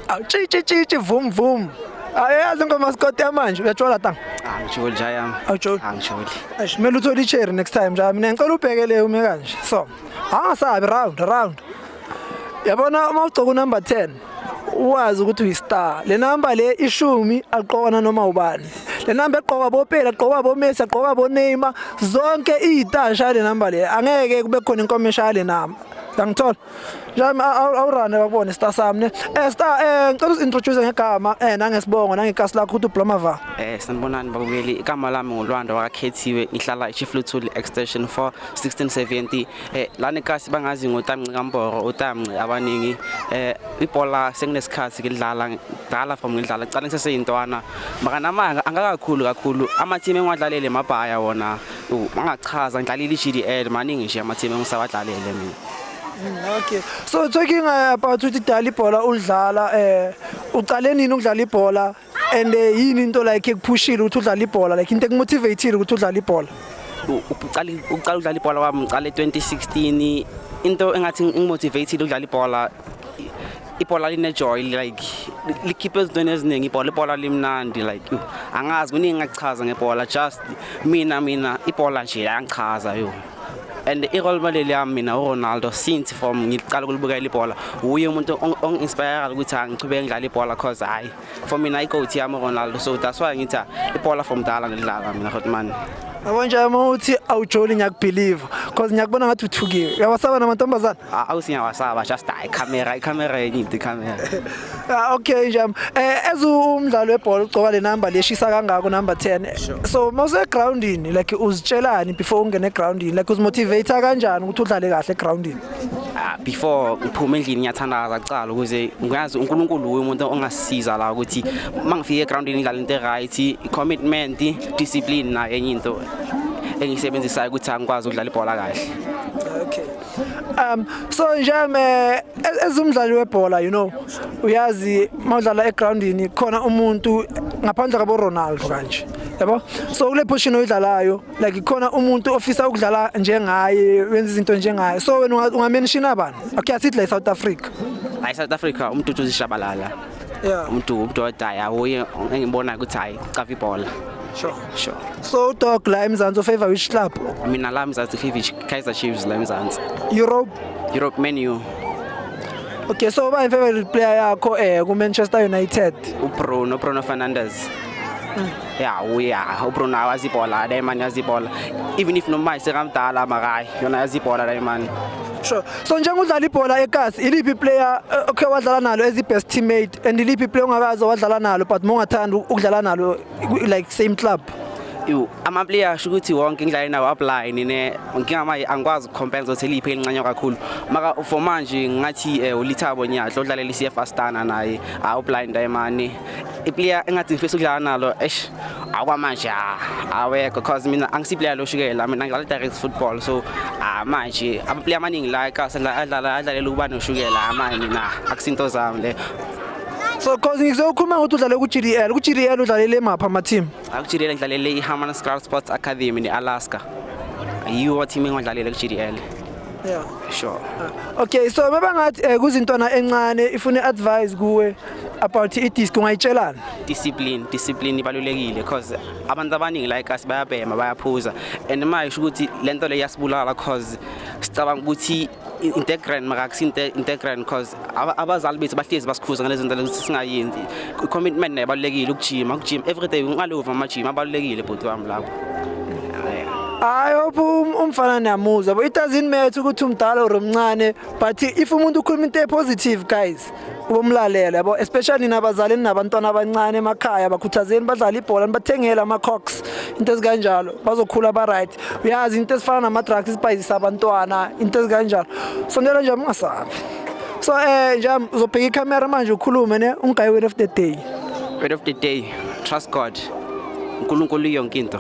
Awu, tshi tshi tshi, vum vum. Ayazi ingoma Scott yamanje, uyajola tanga? Angijoli nja yami. Awujoli? Angijoli. Eish, kumele uthole i-cherry next time nje. Mina ngicela ubhekele ume kanje. So, angasabi round round. Yabona uma ugcoka number 10, wazi ukuthi uyi-star. Le number le 10 aqokana noma ubani. Le number eqokwa boPele, aqokwa boMessi, aqokwa boNeymar, zonke iyitasha le number le. Angeke kube khona inkomo eshaya le number. Yangithola? Njami awurane bakubone star sami ne. Star, ngicela usi-introduce ngegama nangesibongo nangekasi lakho ukuthi ubloma va. Sanibonani babukeli, igama lami nguLwando wakakhethiwe, ngihlala eChief Luthuli Extension 4 1670. Lana ekasi bangazi ngoTamnci kaMboro, uTamnci abaningi. Ibhola senginesikhathi ngidlala, dala from ngidlala, cala ngiseseyintwana. Maka namanga angakakhulu kakhulu ama team engiwadlalele mabhaya wona. Bangachaza ngidlalile iGDL, maningi nje ama team engisawadlalele mina. Okay. So talking about ukuthi dala ibhola ulidlala, uqale nini ukudlala ibhola and yini into like ekuphushile ukuthi udlale ibhola, like into ekumotivateile ukuthi udlale ibhola? Uqala ukudlala ibhola kwami ngiqale 2016. Into engathi ingimotivateile ukudlala ibhola, ibhola line joy, like likhiphe ezintweni eziningi. Ibhola limnandi, like angazi kuningi engakuchaza ngebhola, just mina ibhola nje yangichaza yo. And i-role model yami mina uRonaldo, since from ngiqala ukulibukela ibhola, uye umuntu ongi-inspire ukuthi angichubeke ngidlala ibhola, cause hayi, for mina i-goat yami uRonaldo. So that's why ngithi ibhola from dala ngidlala mina, hotman. Yabo nje uma uthi awujoli ngiyakubelieve, cause ngiyakubona ngathi uthukiwe. Uyawasaba namantombazana? Awusingawasaba, just hayi, ikhamera yenye into, ikhamera. Ah, okay nje. As umdlalo webhola ugcoka le number leshisa kangako, number 10. So mawuse groundini, like uzitshelani before ungene egroundini? Like uzimotivate kanjani ukuthi udlale kahle egroundini? Ah, before ngiphume endlini ngiyathandaza kuqala ukuze ngiyazi uNkulunkulu uye umuntu ongasisiza la ukuthi mangifike egroundini ngidlala into right, commitment, discipline nayo enye into engiyisebenzisayo ukuthi angikwazi ukudlala ibhola kahle. Okay. So nje ezumdlali webhola, uyazi mawudlala egroundini khona umuntu ngaphandle kwabo Ronaldo kanje. Yabo? So kule position oyidlalayo, like khona umuntu ofisa ukudlala njengaye, wenza izinto njengaye. So wena ungamention bani? Okay, asithi la eSouth Africa. Hayi, South Africa uMduduzi Shabalala. Umuntu odaya uye engibona ukuthi hayi, cava ibhola. Sure. So dog, la eMzansi favor which club? Mina la eMzansi favor Kaizer Chiefs la eMzansi. Europe? Europe, Man U. Okay, so ba favorite player yakho ku Manchester United? uBruno Fernandes. Yeah, uya uBruno awazi ibhola, le man yazi ibhola. Even if noma isekamdala makayi, yona yazi ibhola le man. Sure. So njengodlala ibhola ekasi, iliphi player okay wadlala nalo as i best teammate and iliphi player ongakaze wadlala nalo but mongathanda ukudlala nalo like same club? Yo, ama player sho ukuthi wonke ngidlale nawo upline ne ngingamayi angikwazi ukucompare ukuthi eliphi elincane kakhulu. Maka for manje ngathi uLithabo Nyatlo odlalela iCF Astana naye upline Diamond. I-player engathi ngifisa ukudlala nalo, eish, akwamanje awekho, cause mina angisi player lo shukela, mina ngidlala direct football. So manje ama player amaningi la ekasi adlala adlalela ukuba noshukela, manje mina akusinto zami le. So cause ngizokhuluma ukuthi udlale ku GDL, ku GDL udlalele mapha ama team? Aku-GDL ngidlalele i-Hammanskraal Sports Academy ne-Alaska. Yiwo team engiwadlalele ku-GDL. Sure. Okay, so mabangathi kuzintwana encane ifuna advice kuwe about i-disc, ungayitshelana? Discipline, discipline ibalulekile because abantu abaningi la ekasi bayabhema, bayaphuza, and manje sho ukuthi lento le iyasibulala cause sicabanga ukuthi into egrand, maka akusinto into egrand cause abazali bethu bahlezi basikhuza ngalezi zinto lezi ukuthi singayenzi. I-commitment nayo ibalulekile, ukujima every day, ungalova amajima abalulekile, bhuti wami lapho. I hope umfana niyamuzwa. But it doesn't matter ukuthi umdala or umncane, but if umuntu ukhuluma into positive, guys, ubomlalela yabo, especially nabazali nabantwana abancane emakhaya, bakhuthazeni badlala ibhola, nibathengele ama-cocks, into ezikanjalo, bazokhula ba-right. Uyazi into ezifana nama-drugs isibhayizisa abantwana, into ezikanjalo. Sondela nje, ungasabi. So nje uzobheka ikhamera manje ukhulume ne ungayi word of the day. Word of the day, trust God. uNkulunkulu yonke into.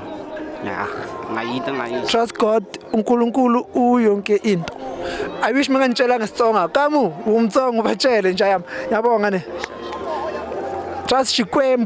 Ya, ngayinto ngayisho. Trust God, uNkulunkulu uyonke into. I wish mangantshela ngesitsonga kamu umtsongo, ubatshele nje yami. Yabonga ne. Trust Xikwembu.